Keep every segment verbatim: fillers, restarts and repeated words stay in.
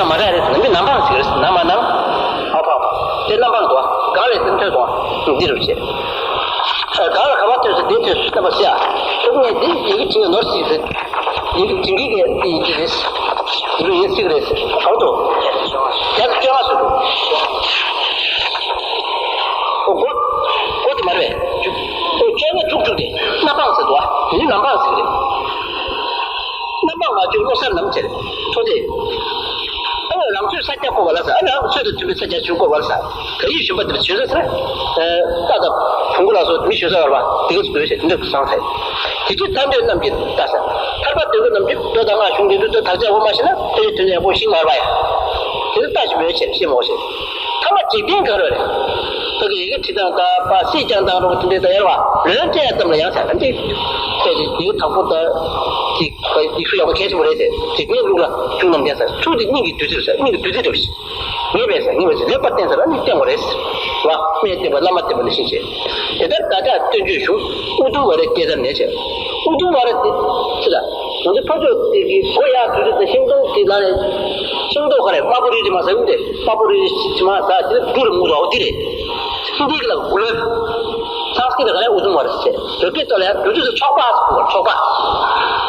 མ་རེད་རེད། ནམ་རྒྱུན་ནམ་འཕང་ཟེར་གི་རེད། ནམ་མ་ནམ། འཕང་འཕང་འཕང་། དེ་ནམ་འཕང་འདུག་ག་ལས་དེ་ཐོས་སོང་། འདི་རུ་བྱེད། ག་ལ་ག་བ་ཐོས་སོང་། དེ་ཐོས་སོང་། རྣམ་པ་སེ་ཡ། ཐུབ་ངེས་དེ་ཡི་གེ་བྱིན་ནོར་ཞིག་རེད། ཡི་གེ་བྱིན་གི་གེ་དེ་ཡི་གེ་རེད། འདི་རུ་ཡིན་ཞིག་རེད། གང་དུ། རྒྱ་ཆེ་ལྔ་སུ་འདུག་ཨོ་གོ་གོ་དེ་མ་རེད། ཨོ་ཆོས་ན་དྲུག་དྲུག་དེ་ནམ་འཕང་ཟེར་འདུག་ག་དེ་ནི་ནམ་འཕང་ཟེར་གི་རེད། ནམ་འཕང་མ་བཅུག་བློ་གསར་ནམ་ཆེར་ཐོ་དེ། ཨ་ནི་རང་ཚོད་ས་སྐྱ་བཀོད་པ་ལ་ཟེར། ཨ་ནི་རང་ཚོད་དུ་མཐུན་པའི་ས་སྐྱ་བཅུ་བཀོད་པ་ལ་ཟེར། ག་ཡིག་ཞུམ་པ་དེ་བྱོན་ས་ཟེར། ཏ་དང་བོང་གུ་ལ་སོགས་མི་ཞུ་ས་བར་བ་དེ་ག་ཚོད་བྱེད་འདི་གསང་ཐལ། དེ་དུས་ཐར་འདོད་རྣམས་ཀྱིས་ལྟ་ཟེར། ཐར་པ་འདོད་མཁན་རྣམས་ཀྱིས་མདོ་དང་སྔགས་གཞུང་འདི་ཚོ་དག་ཆ་འོ་མ་ཤེས་ན་ཐར་པའི་དོན་ཡག་པོ་ཤེས་མ་རེད་པ་ཡ། དེ་ཚོ་ལྟ་ཞིག་མོས་བྱེད་ཤེས་མོ་ཞེས། ཐ་མ་འཇིག་རྟེན་ག་རེ་རེད། ད་གི་ཡི་གེ་བྲིས་སྟངས་དང་པ་སེ་ལྕང་སྟངས་རོགས་དེ་འདྲའི་ད་ཡར་བ་ལོན་སྤྲད་ཙམ་ལ་ཡང་ཟེར་ན་འདི། ཁོས་དེ་ཡི་གེ་དག་པོ་ད་ཅིག་ཡིག་གཟུགས་ཡག་པོ་གལ་ཆེན་པོ་རེད་ཟེར། འཇིག་རྟེན་ལུགས་ལ་ཁྱུང་རྣམས་བསྟན་ཟེར། ཚུལ་དེ་སྙིང་གི་བདུད་རྩི་རེད་ཟེར། སྙིང་གི་བདུད་རྩི་རེད་ཟེར། ངེས་པས་ཟེར། ངེས་པས་ཟེར། ལེགས་པར་བསྟེན་ཟེར། ཨ་ནི་བསྟེན་དགོས་རེད་ཟེར་བ། སྨན་བསྟེན་པ་བླ་མ་བསྟེན་པ་ནི་ཤིན་ཆེ། དེ་ལྟར་བདག་ཅག་བསྟེན་བཅོས་གཞུང་། ཨུ་དུམ་ཝ་རའི་སྐྱེས་རབས་ནས་བྱས། ཨུ་དུམ་ཝ་ར་དེ་ཅི་ལ། ང་ཚོ་ཕ་ཕྱོགས་དེ་གི་སྒོ་ཡར་དུས་དེ་ཤིང་སྡོང་དེ་ལ་ནས། ཤིང་སྡོང་ག་རེ་དམར་པོ་རིལ་རིལ་མ་ཟ་ཡོང་དེ། དམར་པོ་རིལ་རིལ་ཞིག་མ་ཟ་དེ་ལ་འབྲུ་རེ་མུ་རོ་འདི་རེད། ཧིན་དི་གི་ལ་གུ་ལབ། སཾ་སྐྲྀ་ཏ་ག་རེ་ཨུ་དུམ་ཝ་ར་ཟེར། བོད་སྐད་ཐོག་ལ་ཡང་བོད་ཚུལ་དུ་ཆོག་པ་ཟེར་གོ། ཆོག་པ།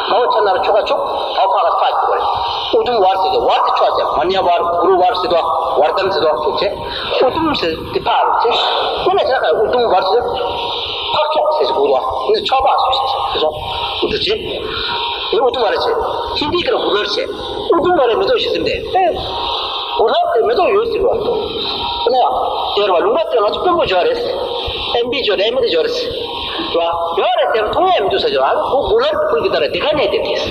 མ་འོ་ཆ་ན་ར་ཆོག་ག་ཆོག་ད་འོ་ཕ་ལ་ཕ་ཟེར་གོ་རེད། ཨུ་དུམ་ཝ་ར་ཟེར་གི་ཝ་དེ་ཆོག་ཟེར། མ་ཉ་ཝ་ར་གུ་རུ་ཝ་ར་ཟེར་དོ། ཝར་དམ་ཟེར་དོ་ཟེར་ཆེ། ཨུ་དུམ་ཟེར་དེ་ཕ་རུ་ཆེ། དེ་ནས་ཆ་ཁ་ཨུ་དུམ་ཝ་ར་ཟེར། ཕག་ཕྱོགས་ཟེར་ཟེར་གོ་དོ། ནི་ཆོག་པ་ཟེར་ཟེར་ཟེར་སོང་། ཨུ་དུམ་ཆེ། དེ་ཨུ་དུམ་ཝ་ར་ཆེ། ཧིན་དི་གི་ལ་གུ་ལབ་ཆེ། ཨུ་དུམ་ཝ་རའི་མེ་ཏོག་ཞིག་ཟིན་ཏེ། ཨེ། གུ་ལབ་དེ་མེ་ཏོག་ཡོད་ཟེར་བ། ཨ་ནི་ཡ། དེར་བ་ལུང་པ་དེ་ང་ཚོ་དཔོན་པོ་འབྱོར་རེད། ཨེམ་པི་འབྱོར་རེད། ཨེམ་ཨེལ་ཨེ་འབྱོར་རེད། རེད་བ། ཡོད་རེད་དེ་མཐོང་ཡ་མི་འདུག་ཟེར་གྱི་རེད། ཨ་ནི་གུ་གུ་ལབ་ཁུལ་གྱི་ད་རེད་དེ་ག་ནས་དེ་དེ། བྱས་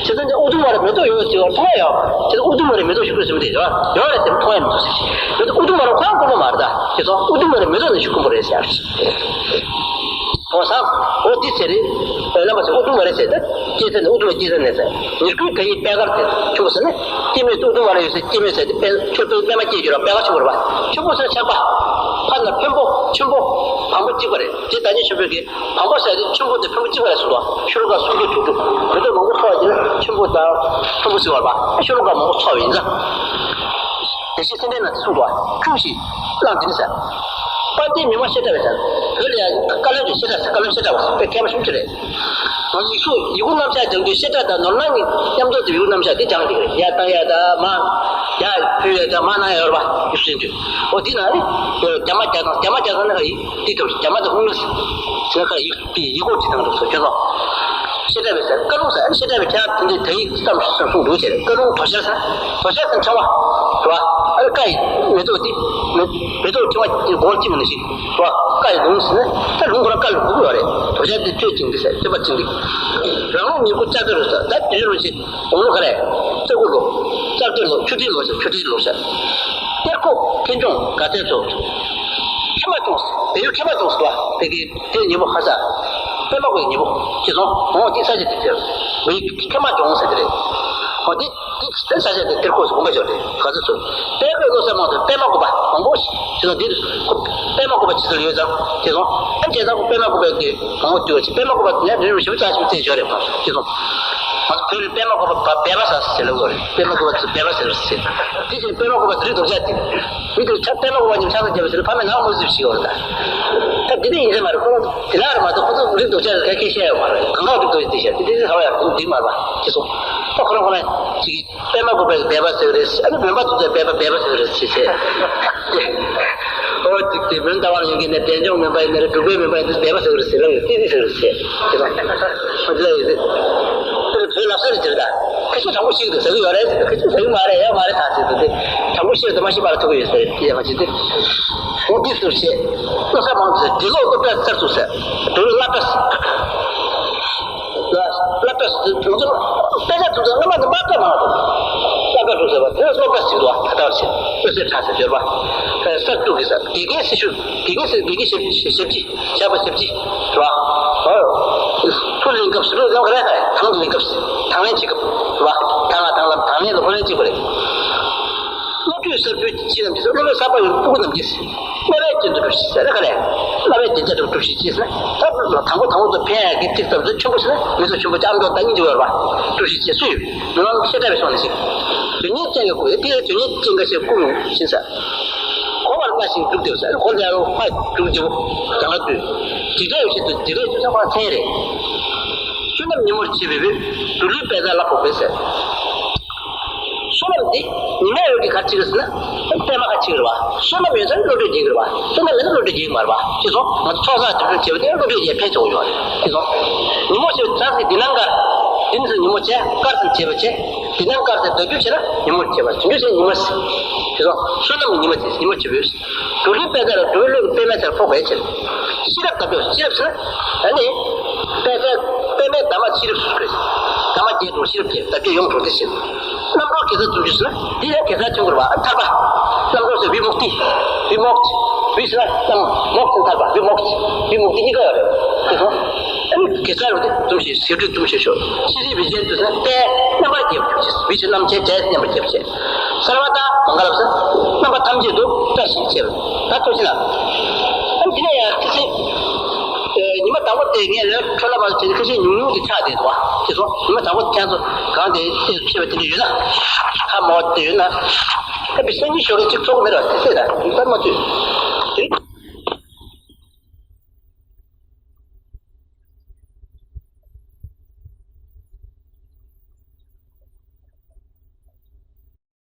ཙང་ཨུ་དུམ་ཝ་རའི་མེ་ཏོག་ཡོད་ཟེར་བ་མཐོང་ཡ་ཡོད། བྱས་ཙང་ཨུ་དུམ་ཝ་རའི་མེ་ཏོག་ཞིག་དགོས་ཟེར་མི་འདུག་ཡོད་རེད་དེ་མཐོང་ཡ་མི་འདུག་ཟེར་གྱི། མེ་ཏོག་ཨུ་དུམ་ཝ་ར་ཁོ་རང་དཀོན་པོ་མ་རེད་ད། བྱས་ཙང་ཨུ་དུམ་ཝ་རའི་མེ་ཏོག་ནས་ཞིག་དཀོན་པོ་རེད་ཟེར་ཡ་རེད། ཨོ་ས། ཨོ་འདི་ཚེ་རེད། ཨོ་ལ་མ་ཚེ་ཨུ་དུམ་ཝ་ར་ཚེ་ད། སྐྱེས་ཚེ་ནས་ཨུ་དུམ་ཝ་སྐྱེས་ཚེ་ནས་ཚེ། ཉེར་དགུའི་ག་ཡི་པད་དཀར་དེ་ཆུ་བོ་ཟེར་ནས། སྐྱེ་མེད་ཨུ་དུམ་ཝ་ར་ཡོད་ཚེ་སྐྱེ་མེད་ཚེ་དེ་པད་ཆུ་བོ་པད་མ་སྐྱེས་ཀྱི་ར་པད་དཀར་ཆུ་བོ་ར་བ། ཆུ་བོ་ཟེར་ཆགས་པ། ཕ་ན་ཕོན་པོ། ཆུན་པོ། བམ་པོ་གཅིག་པ་རེད། དེ་ད་ནི་ཆུན་པོའི་གི་བམ་པོ་ཟེར་དེ་ཆུན་པོ་དེ་ཕོན་པོ་གཅིག་པ་རེད་གསུངས་དོ། ཤོ་ལོ་ཀ་སུམ་ཅུ་དྲུག་ཅུ། མེ་ཏོག་མང་པོ་ཚོགས་པ་དེ་ནི་ཆུན་པོ་དང་ཕོན་པོ་ཟེར་བ་རེད་པ། ཤོ་ལོ་ཀ་མང་པོ་ཚོགས་པ་ཡིན་ཙང་། དེ་བཞིན་སེམས་ལྡན་ན་དེ་གསུངས་འདུག་བ། ཁྱུང་ཞིག་གླང་འདི་ནི་ཟེར། དཔལ་ལྡན་མི་མ་བཤད་གྲྭ་བའི་ཟེར། བོད་ལ་ཡང་བཀའ་བློན་དུ་བཤད་གྲྭ་ཟེར། བཀའ་བློན་བཤད་གྲྭ་བ་ཟེར། དཔེ་མཁས་པ་ཤུགས་ཆེ་རེད། ང་ཚོ་ཡི་གུ་རྣམ་གཞག་སྦྱང་དུས་བཤད་གྲྭ་དང་ནོར་སྣང་གི་མཉམ་དུ་ཡི་གུ་རྣམ་གཞག་དེ་སྦྱང་གི་རེད། ཡར་བཏང་ཡ་དང་མར། ཡར་ཕུལ་ཡ་དང་མར་གནང་ཡ་ཡོད་རེད་པ། ཡིག་གཟུགས་ཟིན་དུས། འོ་འདི་ན་ནི། རྒྱ་མ་རྒྱག་སྟངས། རྒྱ་མ་རྒྱག་སྟངས་ནི་ཁ་ཡིག་འདི་ཐོབ། རྒྱ་མ་དང་ཧུང་ལུ་ཟེར་ཁ་ཡིག་དེ་ཡི་གུ་འབྲི་སྟངས་འགྲོ་སོ་ཁྱོད་ཚོ། བཤད་གྲྭ་བའི་ཟེར། བཀའ་ལུང་ཟེར། བཤད་གྲྭ་བའི་ཁྱེད་རང་དེ་འདྲའི་ད་ཡིག་ཙམ་ཞིག་གསུངས་འདུག་ཟེར། བཀའ་ལུང་དོ་ཤལ་ཟེར། དོ་ཤལ་ཟེར་ཕྲེང་བ། རེད་པ། ཨ་ནི་བཀའ་ཡི་མེ་ཏོག་འདི། མེ་མེ་ཏོག་ཕྲེང་བ་འདི་སྒོར་གཅིག་མ་ནི་ཞིག་རེད་པ། བཀའ་ཡི་ལུང་ཟེར་ན་ད་ལུང་ཁོ་རང་བཀའ་ལུང་དགུ་ཡོད་རེད། དོ་ཤལ་འདི་གཅོད་ཅིང་འདི་ཟེར། གཅོད་པ་ཅིང་འདི། རང་ལུགས་ཉིད་སྐུ་ལྕགས་ཀྱུ་རུ་ཟེར། ད་དེ་རུ་ཞིག་དགུང་ལོ་ག་རེ། རྩ་དགུ་ལོ། རྩ་བདུན་ལོ། ཆུ་ཁྲིའི་ལོ་ཟེར། ཆུ་ཁྲིའི་ལོ་ཟེར། གཏེར་ཁ་མཁས་མཆོག་དགའ་ཚལ་ཚོ། མཁས་མ་སྐྱོང་ཟེར། བལ་ཡུལ་མཁས་མ་སྐྱོང་ཟེར་བ། དེ་གི་དེ་ཉིན་མོ་ཧ་ས། པད་མ་བཀོད་ཉིན་མོ། ཅི་སོང་། འོ་དེ་ས་ཆ་དེ་དེར། བལ་ཡུལ་མཁས་མ་སྐྱོང་ཟེར་དེ་རེད། འོ་དེ་དེ་དེ་ས་ཆ་དེ་གཏེར་ཁ་ཟེར་དགོན་པ་ཞིག་རེད། དགའ་ཚལ་ཚོ། དཔལ་བཀོད་བློ་གསར་མང་དུ་པད་མ་བཀོད་པ་མང་པོ་ཞིག་ཅི་སོང་། དེ་པད་མ་བཀོད་པ་ཅི་ཟེར་ཡོད་ཙང་། ཅི་སོང་། ཨ་ཅེ་ཚང་པད་མ་བཀོད་པའི་གི་མང་པོ་བཏུལ་བ་ཅིག་པད་མ་བཀོད་པ་ནས་ནུས་ཞིབ་ཆ་ཞིབ་རྩད་ཞོར་རེད་པ། ཅི་སོང་། ང་ཚོ་བོད་ལ་པད་མ་བཀོད་པ་བ་བལ་པ་ཟེར་ཟེར་ལབ་དགོས་རེད། པད་མ་བཀོད་པ་ཚོ་བལ་པ་ཟེར་ཟེར། དེ་བཞིན་པད་མ་བཀོད་པ་ཚོ་རི་རྡོ་བཅག་དེ། མི་དེ་ཆ་པད་མ་བཀོད་པ་ཉིན་ཆ་ཚང་རྒྱབ་ཟེར་ཕ་མའི་ནང་མོ་ཟིབ་ཞིག་ཡོད་རེད་ད། ད་དེ་འདྲ་ཡིན་ས་མ་རེད། ཁོ་རང་དེ་ལ་རེད་མ་གཏོགས་ཁོ་ཚོ་རི་རྡོ་བཅག་གི་སྐད་བཤད་ཡོད་མ་རེད། གང་ག་རི་རྡོ་ཡིན་དེ་བཤད་དེ་དེ་ཚོ་ཧ་བ་ཡག་དེ་འགྲིག་མ་རེད་པ། ཅི་སོང་། ད་ཁོ་རང་ཁོ་རང་ཅིག་གིས་པད་མ་བཀོད་པའི་བལ་པ་ཟེར་གི་རེད། ཨ་ནི་མོན་པ་དེ་ཚོས་བལ་པ་བལ་པ་ཟེར་གི་རེད་ཅེས་བཤད། ཨོ་ཅིག་དེ་མོན་རྟ་དབང་ཡོད་མཁན་ནས་བདེ་མཆོག་མོན་པ་ཡིན་ན་རེད། འབྲུག་པའི་མོན་པ་ཡིན་ན་བལ་པ་ཟེར་གི་རེད་ཟེར་ལབ་ཡོད། ཏི་ཏི་ཟེར་གི་རེད་ཟེར། དེ་ཚོ་ཨོ་དེ་ལ་ཡོད་ཟེར། དེ་ལ་བོད་ལབ་ས་རེད་ཟེར་ད། ཁ་ཤས་དྲང་པོ་ཤེས་ཀྱི་འདུག་ཟེར་གི་ཡོད་རེད་ཟེར། ཁ་ཤས་ཟེར་གི་མ་རེད། ཡོད་མ་རེད་ད་ཟེར་དུས་དེ། དྲང་པོ་ཤེས་དུ་མ་ཤེས་པ་ལ་ཐུག་གི་ཡོད་ཟེར། དེ་ཡང་ཅི་སྟེ། འོ་འདི་ཟུར་བྱེད། བློ་གསར་མང་དུ་ཟེར། འབྲི་ཀློག་སློབ་གྲྭ་གསར་བཙུགས་ཟེར། འབྲི་ཀློག་སློབ་གྲྭ་ཟེར། སློབ་གྲྭ་ཟེར་དུས་ཚོད་དཔེ་ཆ་བཙུགས་ཟེར། སྔ་མ་དེ་དམག་གྲྭ་མང་དུ། སློབ་གྲྭ་བཙུགས་ཟེར་བ་དེ་སློབ་གྲྭ་ཟེར་འདུག་བ། ད་ལྟ་བར་བྱེད། སློབ་གསར་གྲྭ་ཟེར་འབྱོར་བ། གསར་བཙུགས་ཀྱི་ཟེར། དགེ་རྒན་སྲི་ཞུ། དགེ་རྒན་སྲི། དགེ་རྒན་ཞབས་ཞབས་ཕྱི། ཞབས་པ་ཞབས་ཕྱི། རེད་བ། ཐུགས་ལེན་སྐབས་སུ་ལོ་ལོ་ག་རེ་ག་རེ་དང་དུ་ལེན་སྐབས་སུ་དང་ལེན་བྱེད་སྐབས་རེད་བ། དང་ལ་དང་ལ་དང་ལེན་ལ་ཧོ་ལེན་བྱེད་དགོས་རེད། སློབ་ཕྲུག་གསར་བུ་ཅི་རྣམས་ཀྱིས་སློབ་མའི་བསགས་པ་ཡོད་སྤུ་གུ་རྣམས་ཀྱིས་སྨྲ་བའི་རྒྱན་དུ་སྒྲུབས་ཤིག་ཟེར་ན་ག་རེ། སྨྲ་བའི་རྒྱན་ཆ་དུ་སྒྲུབས་ཤིག་ཅེས་ཟེར་ན། ད་དང་པོ་དང་པོ་དུ་ཕན་ཡག་གི་ཚིག་ཙམ་དུ་ཆེན་པོ་ཟེར་ན་མི་ཚོགས་ཆེན་པོ་ཅག་ཨ་མདོ་ད་སྙིང་རྗེ་བར་བ་སྒྲུབས་ཤིག་ཅེས་སུ་ཡོད། མི་མང་བཤད་གྲྭ་བའི་སོང་ནས་ཤིག་དོན་གཉེར་ཅན་གྱི་སྐུ་ཡོད་དེ། དོན་གཉེར་ཅན་འགའ་ཞིག་སྐུ་ངོ་ཤིན་ས། གོ་བར་སྨྲ་ཞིང་འཇུག་སྟེ་ས། གོ་ལ་ཡང་སྨྲ་འཇུག་སྟེ་བོ་གང་ལ་འདུས། འཇིགས་བྲལ་ཡོད་ཕྱིར་དུ། འཇིགས་བྲལ་ཡོད་ཕྱིར་ས་ཁོ་མཚན་རེད། བསོད་ནམས་ཉིན་མོར་བྱེད་པའི་བུ། དུ་ལུས་པད་ཚལ་ལ་ཕོག་པས་ཟེར། བསོད་ནམས་འདི་ཉི་མའི་འོད་ཀྱིས་ག་རེ་བྱེད་ཀྱི་ཟེར་ན། པད་མ་ག་རེ་བྱེད་ཀྱི་རེད་བ། བསོད་ནམས་ཡོད་ཚད་བློ་གྲོས་རྒྱས་ཀྱི་རེད་བ། བསོད་ནམས་མེད་ན་བློ་གྲོས་རྒྱས་ཀྱི་མ་རེད་བ། ཤེས་སོང་། ང་ཚོ་ཚོགས་བསགས་སྒྲིབ་སྦྱོང་བྱེད་པ་དེ་བློ་གྲོས་རྒྱས་ཕན་ཆེ་བོ་ཡོད་རེད། ཤེས་སོང་། ཉིན་མོ་ཞེས་པའི་སྒྲ་ཟེར་འདི་ནང་ཀར། འདི་ནི་ཟེར་ཉིན་མོ་བྱས། ཀར་ཟེར་བྱེད་པ་བྱེད། འདི་ནང་ཀར་ཟེར་བརྡ་བསྒྱུར་བྱས་ན་ཉིན་མོར་བྱེད་པ། དེ་འདྲ་བྱས་ཉི་མ་ཟེར། ཤེས་སོང་། བསོད་ནམས་ཀྱི་ཉི་མ་དེ་ཉིན་མོར་བྱེད་པ་ཡོད། དུ་ལུས་པད་ཚལ་ལ། དུ་ལུས་པད་མའི་ཚལ་ཕོག་པའི་ཕྱིར། ཤེས་རབ་བརྡ་བསྒྱུར། ཤེས་རབ་ཟེར་ན། ཨ་ནི། པད་ཚལ་པད་མའི་འདབ་མ་ཤེས་རབ་ཟེར། འདབ་མ་རྒྱས་འགྲོ། ཤེས་རབ་རྒྱས། བརྡ་བསྒྱུར་ཡོངས་གྲོལ་དེ་ཟེར། རྣམ་གྲོལ་དགེ་རྩ་སུམ་ཅུ་ཟེར་ན། འདི་ཡང་དགེ་རྩ་ཆུང་ངུ་རེད་བ། ཨ་ཐར་པ། རྣམ་གྲོལ་ཟེར་བི་མུག་ཏི། བི་མོག་ཏི། བི་ཟེར་ན་རྣམ། མོག་ཏི་ཐར་པ། བི་མོག་ཏི། བི་མུག་ཏི་གཉིས་ཀ་ཡོད་རེད། དེ་ཚོ། ཨ་ནི་དགེ་རྩ་རུ་དེ་འཛུམ་ཞིག་ཟེར་དུས་འཛུམ་ཞིག་ཤོག་ཤེས་རིག་བི་ཇན་དུ་ཟེར་ན་པད་རྣམ་པར་རྒྱས་པ་གྱུར་ཅིག་བི་ཟེར་རྣམ་བྱས་རྒྱས་རྣམ་པར་རྒྱས་པ་བྱས། སརྦ་ད་མངྒ་ལམ་ཟེར། རྣམ་པ་ཐམས་ཅད་དུ་བཀྲ་ཤིས་ཤེས་པ། ད་ཐུགས་རྗེ་ལ། ཨ་འདི་ནས་ཡང་ཁ་སང་། ཉི་མ་དང་པོ་དེ་ངས་ལོས་འཕྲོ་བརླག་པ་བྱས་ཏེ་ཁ་ཤས་ཉུང་ཉུང་གི་ཆགས་བསྡད་འདུག་བ། ཁྱེད་ཚོ་ཉི་མ་དང་པོ་ཁྱེད་ཚོ་གང་དེ་ལྟས་སུ་ཁྱེད་པ་དེ་འདྲ་ཡོད་ན། ཧ་མ་བ་དེ་ཡོད་ན། ཁ་བི་སང་ཉིན་ཞོགས་ཀས་གཅིག་ཚོགས་ཀྱི་མེད་ར་དེ་ཚེ་ད་ཡིན་པར་མ་ཚུད།